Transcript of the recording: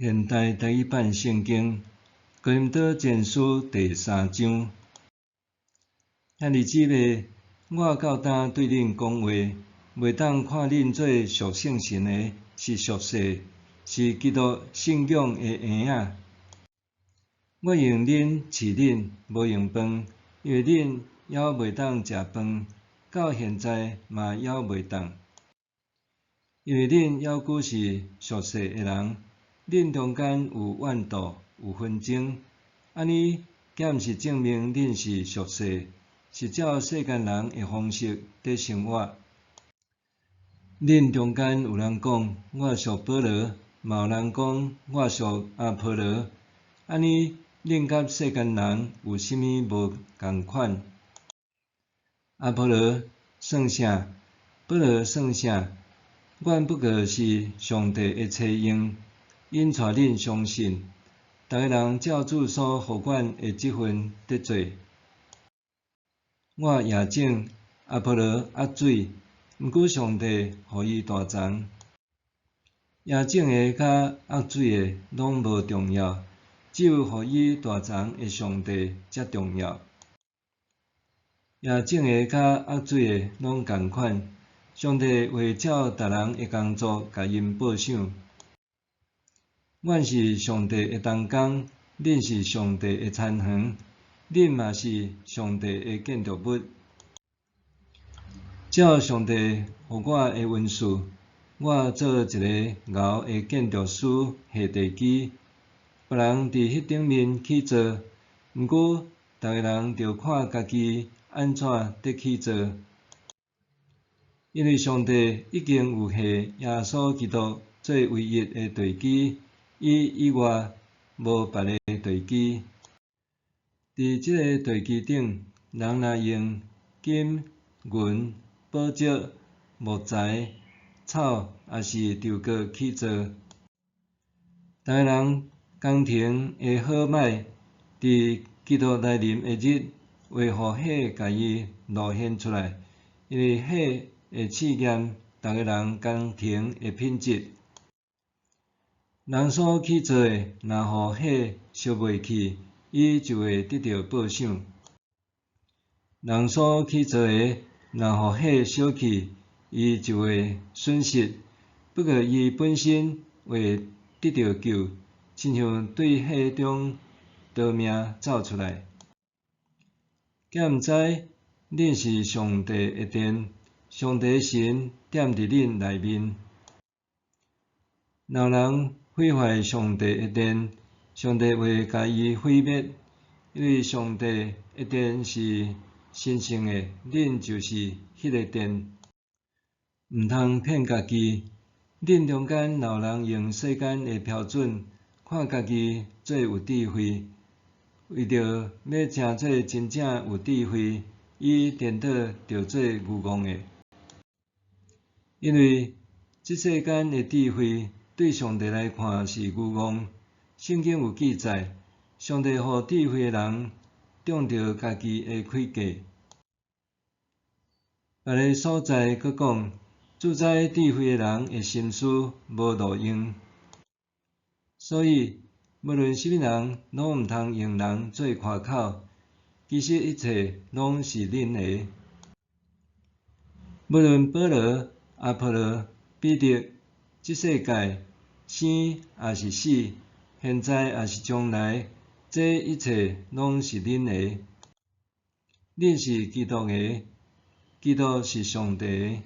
現代台語版聖經哥林多前書第三章。兄弟姊妹，我到今對恁講話，袂當看恁做屬聖神的，是屬世，是基督信仰的嬰仔。我用奶飼恁，無用飯，因為恁猶袂當食飯，到現在嘛猶袂當。因為恁猶閣是屬世的人，恁中間有怨妒，有紛爭，按呢，敢毋是證明恁是屬世，是照世間人的方式佇生活？恁中間有人講我屬保羅，嘛有人講我屬阿波羅，按呢，恁佮世間人有啥物無仝款？阿波羅算啥？保羅算啥？阮不過是上帝的差用，引帶恁相信。逐个人照主所予阮的職分佇做。我掖種，阿波羅壓水，毋過上帝予伊大長。掖種的佮壓水的攏無重要，只有予伊大長的上帝才重要。掖種的佮壓水的攏仝款，上帝會照逐人的工作共𪜶報賞。阮是上帝的同工，恁是上帝的田園，恁嘛是上帝的建築物。照上帝予我的恩賜，我做一个𠢕的建築師下地基，別人佇彼頂面起造。毋過，逐个人著看家己按怎佇起造。因為上帝已經有下耶穌基督做唯一的地基，伊以外無別个地基。佇這个地基頂，人若用金、銀、寶石、木材、草，抑是樹角起造，逐个人工程的好䆀，佇基督來臨的日，會予火共伊露顯出來，因為火會試驗逐个人工程的品質。人所起造的，若予火燒袂去，伊就會得著報賞。人所起造的，若予火燒去，伊就會損失。不過伊本身會得著救，親像對火中逃命走出來。敢毋知恁是上帝的殿，上帝神踮佇恁內面。若有人毀壞上帝的殿，上帝會共伊毀滅，因為上帝的殿是神聖的，恁就是彼个殿。毋通騙家己，恁中間若有人用世間的標準看家己做有智慧，為著欲成做真正有智慧，伊顛倒著做愚戇的。因為這世間的智慧對上帝來看是愚戇。聖經有記載，上帝予智慧的人中著家己的詭計。別个所在閣講，主知智慧的人的心思無路用。所以，無論啥物人，攏毋通用人做誇口。其實一切攏是恁的。無論保羅、阿波羅、彼得，這世界生抑是死，現在抑是將來，這一切攏是恁的。恁是基督的，基督是上帝的。